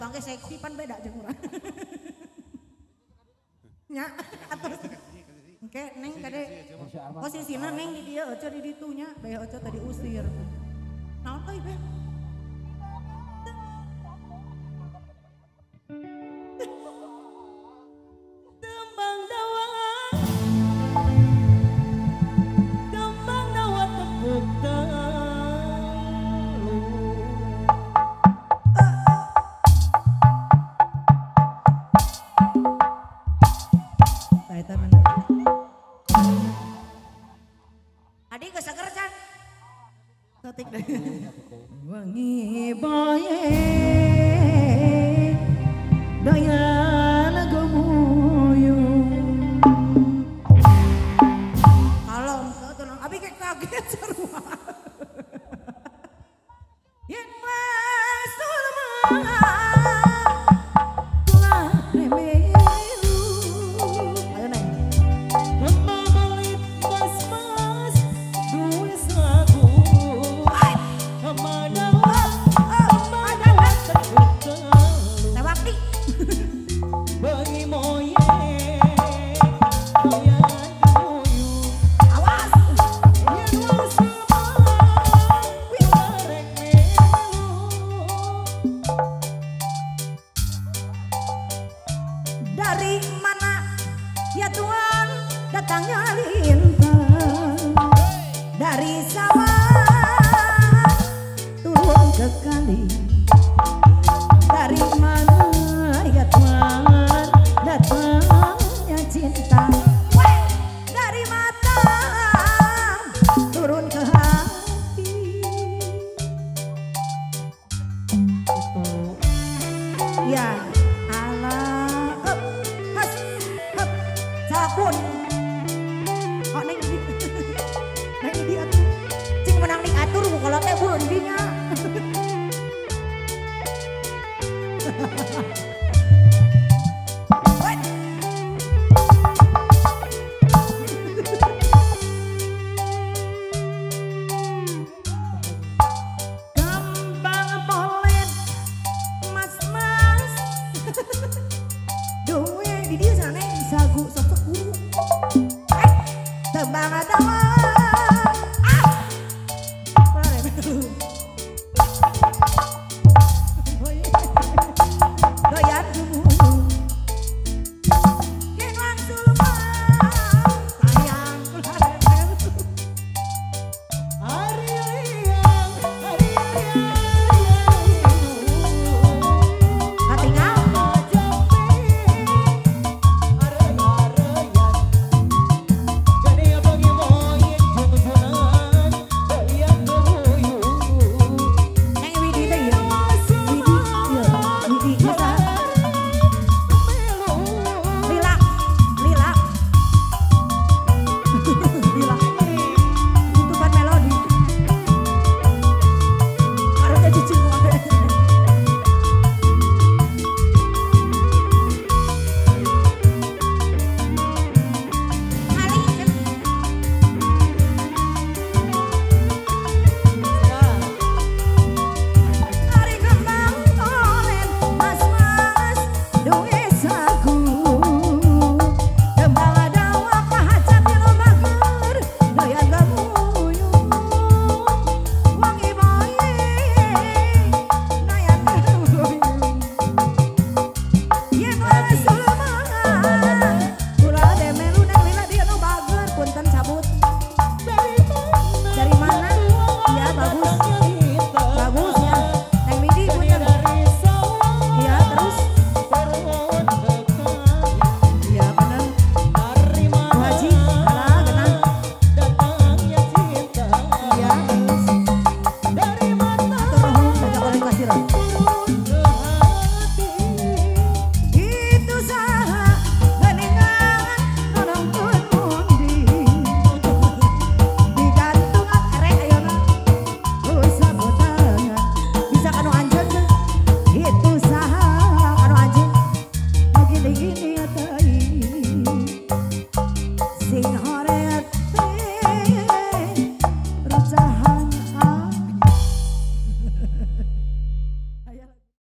Urang ge seksi pan beda jeung urang. Nya atuh. Engke neng kade posisina neng di dieu Oce di ditu nya, bae Oce tadi usir. Naon euy be? Tembang dawa. Tembang dawa tepuk telu. Eta bener. Adi geus seger can. Satik deh. Wangi bae daya lagumuyung. Kalem tenang abi kayak kaget sarua. Yen wasul mah dari mana ya Tuhan datangnya lintang, dari sawah turun ke kali. Dari mana ya Tuhan datangnya cinta, dari mata turun ke hati. Itu ya Allah. Sabun. Oh neng di. Neng di atuh. Cing menang ning atur ku kalau teh bun dinya. Kembang polen mas-mas. Duwe di dieu sana sagu sok-sok guru. Tembang atawa